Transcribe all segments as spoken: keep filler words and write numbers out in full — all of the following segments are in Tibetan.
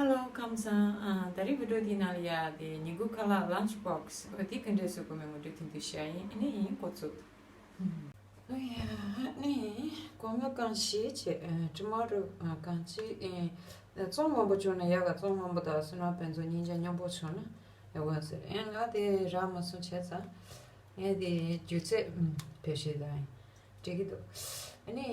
ཧེ་ལོ། ཁམས་བཟང་། ཨ། ད་རེས་བི་ཌི་ཡོ་འདིའི་ནང་ལ་ཡ་དེ་ཉིན་གུང་ཁ་ལག་ལན་ཆི་བོག་སི་འོ་དེ་ག་འདྲས་བཟོ་དགོས་མིན་ངོ་སྤྲོད་ཐུང་ཐུང་བྱ་ཡིན། ཨ་ནི་འགོ་ཚུགས། ཨོ་ཡ། ཨ་ནི་སྒོ་ང་གང་ཞིག་བྱས། ཨ། ཊོ་མ་ཊོ། ཨ། གང་ཅི། ཨེ། བཙོང་མང་པོ་བྱུང་ན་ཡག་ག་བཙོང་མང་པོ་དང་སོ་ན་བན་ཚོ་སྙིང་རྗེ་མཉམ་པོ་བྱུང་ན་ཡག་པོ་ཟེར། ཨེ། ང་དེ་རག་མ་སོང་བྱས་ཙང་ངས་དེ་རྒྱུ་ཚད་བེད་སྤྱོད་དང་འགྲིག་གི་འདུག་ཨ་ནི།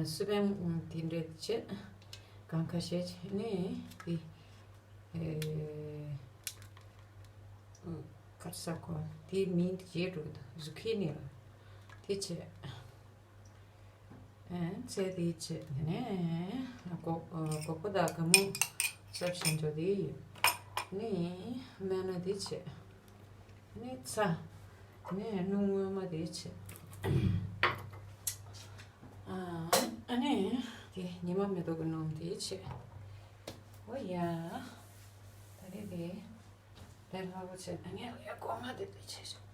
སུ་པན་དེ་འདྲས་བྱེད། གང་ཁ་ཤས་བྱེད་ནས་དེ། ཨེ། གར་ས་གོ་དེ་མིང་དེ་བརྗེད་འགྲོ་གི་འདུག་ཟུ་ཁི་ནི་ལ་དེ་བྱེད། ཨེ། ཚལ་དེ་བྱེད། དེ་ནས་སྒོག་སྒོག་པ་དང་ག་མུ་ཚབ་ཞན་ཅོ་དེ་ཡོད། ནི་སྨན་སྣ་དེ་བྱེད། ནི་ཚྭ། དེ་ནས་སྣུམ་སྔོན་མ་དེ་བྱེད། ཨ། ཨ་ནི་དེ་ཉི་མ་མེ་ཏོག་གི་སྣུམ་དེ་བྱེད། འོ་ཡ། ད་རེས་དེ་དེ་ལྷག་པོ་བྱེད། ཨ་ནི་ཡ་སྒོ་ང་དེ་དེ་བྱེད།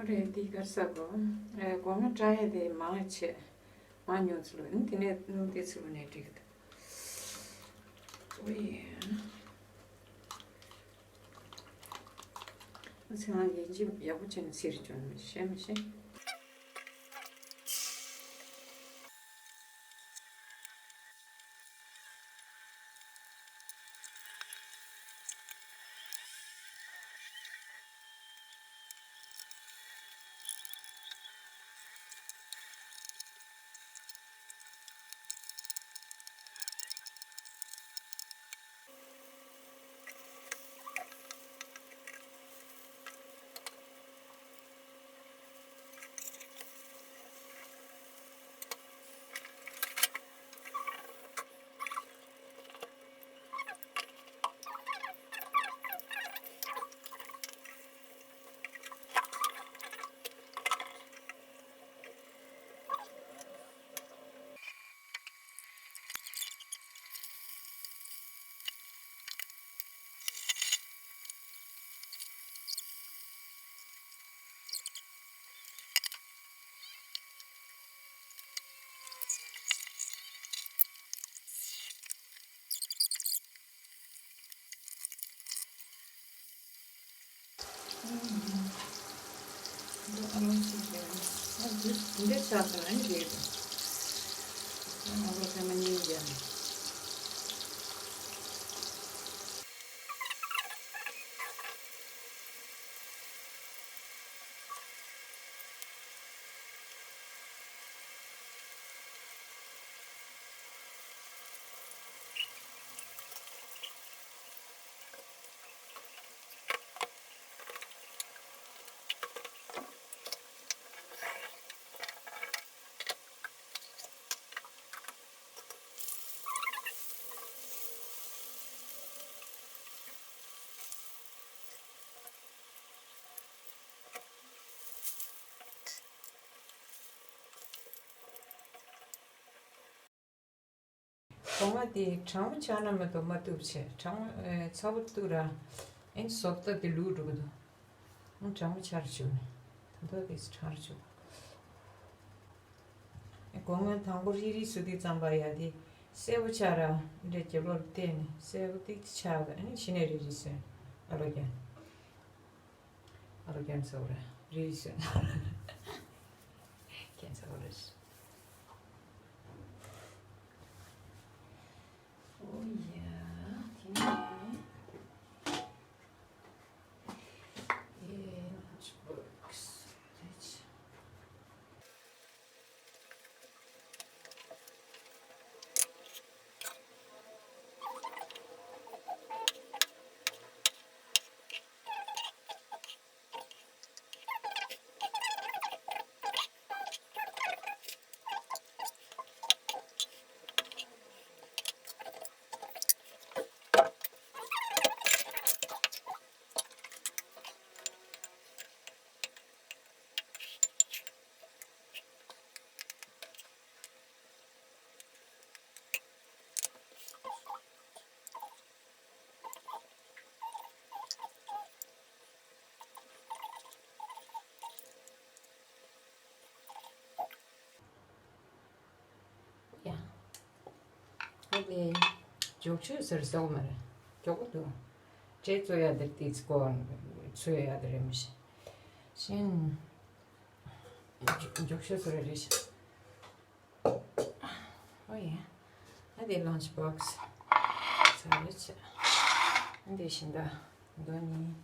ཨོ་རེད། འདི་གར་ས་གོ། ཨེ། སྒོ་ང་བཀྲ་ཡ་དེ་མང་ཆེ་མང་ཉུང་ཚུལ་ལ་ནི་དེ་ནས་སྣུམ་དེ་ཚུལ་ནས་འགྲིག་གི་འདུག་ཨོ་ཡ། ཚེ་རང་ཡིན་གཅིག་ཡག་པོ་བྱས་ནས་ཚིར་བྱོན་ཤེས་མི་ཤེས། འདི་ཆགས་སོང་ན་རེད། ང་ལོ་ཚང་མ་གཉིས་ཀྱང་། སྒོ་ང་དེ་གྲང་མོ་ཆགས་ན་མ་གཏོགས་མ་གཏུབ་བྱས། གྲང་མོ་ཨེ་ཚ་པོ་གཏུབ་ར། ཨེ་བཟོ་ལྟ་དེ་ལུག་འགྲོ་གི་འདུག་ཨང་། གྲང་མོ་ཆགས་ར་བཅུག་ནས། ད་མདོ་དེ་གྲང་ར་བཅུག་སྒོ་ང་དང་པོ་རིལ་རིལ་བཟོ་དུས་ཙམ་པ་ཡ་དེ་སེར་པོ་ཆགས་ར། འདྲ་རྒྱབ་ལོགས་བལྟས་ནས་སེར་པོ་ཏིག་ཏིག་ཆགས་ར། ཨ་ནི་ཕྱི་ནས་རིལ་རིལ་བཟོས། ཨ་ལོ་རྒྱན། ཨ་ལོ་རྒྱན་ཚ་བོ་ར། རིལ་རིལ་བཟོས། རྒྱན་ཚ་བོ་ར། ཨོ་ཡ། དེ་ནས། ཨེ། lunch box. ཡ། ཨ་ལེ། འཇོག་ཆུ་ཟེར་སོག་མ་རེད། མགྱོགས་པོ་འདུག་ཇེ་ཚོ་ཡ་དེར་ཏིས་ཀོ་ཚོ་ཡ་དེ་རེད་མི་ཤེས། ཤིན། འཇོག་ཆུ་ཟེར་རེད་ཤག་ཨོ་ཡ། ཨ་དེ་lunch box ཚར་རེད་ཆེ། ཨ་དེ་བཞིན་ད་འདོ་ནི།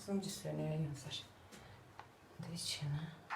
སུམ་ཅུ་བཟོས་ནས་ཡོང་ས་རེད། འདི་བྱས་ན།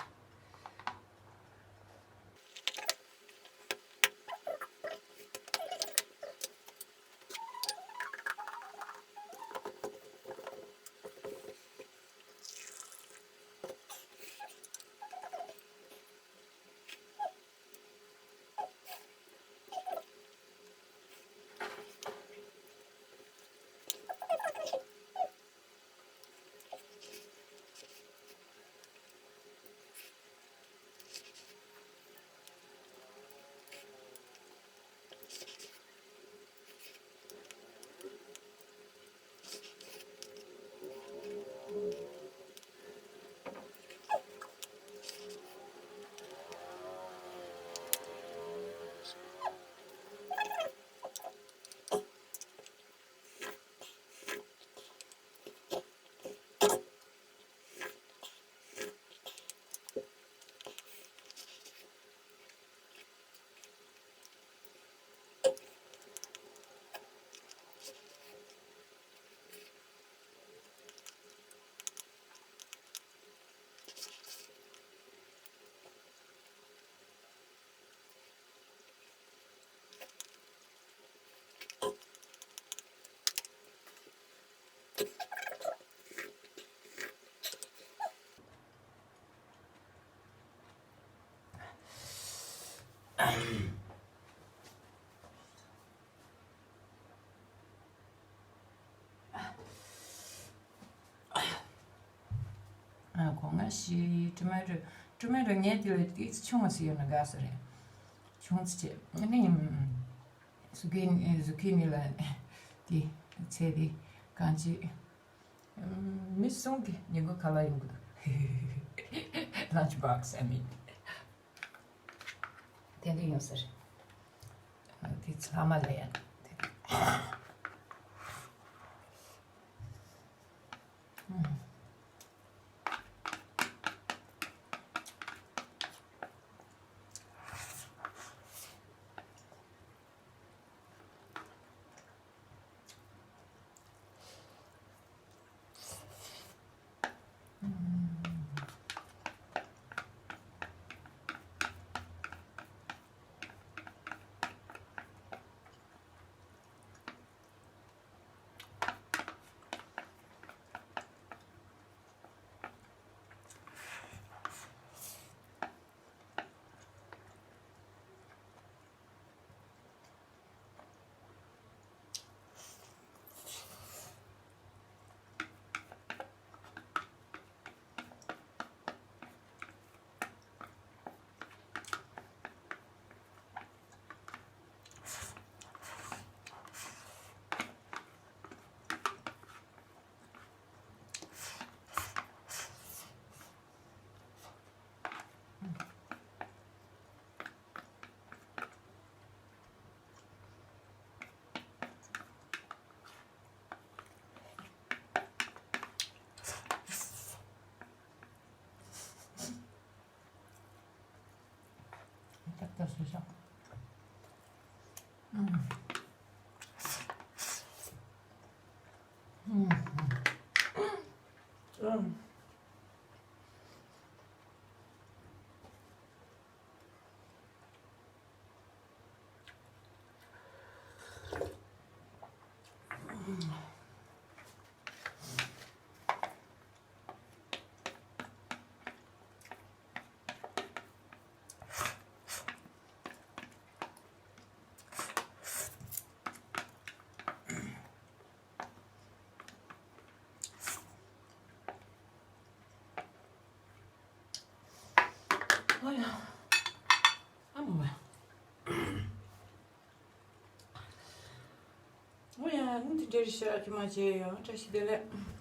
ཨ། སྒོ་ང་ཞིག་ཊོ་མེ་ཊོ། ཊོ་མེ་ཊོ་ངས་དེ་ལ་ཏིག་ཙམ་ཆུང་བ་ཞིག་ཡོད་ན་དགའ་ས་རེད། ཆུང་ཙམ་བྱས་ཨ་ནི་ཟུ་ཀི་ནི། ཟུ་ཀི་ནི་ལ་དེ་ཚད་དེ་གང་ཅི། མི་གསུམ་གྱི་ཉིན་གུང་ཁ་ལག་ཡོང་གི་འདུག lunch box I mean. དེ་འདྲ་ཡོང་ས་རེད། དེ་ཚང་མ་ལ་ཡང་དེ། ཡག་སོང་ཤག་ཨུམ། ཨུམ། ཨུམ། ཨོ་ཡ། ཨ་མ་བ། ཨོ་ཡ། ནི་དེ་འདྲའི་ཤ་ཅི་མ་བྱས་ཡང་བཀྲ་ཤིས་བདེ་ལེགས།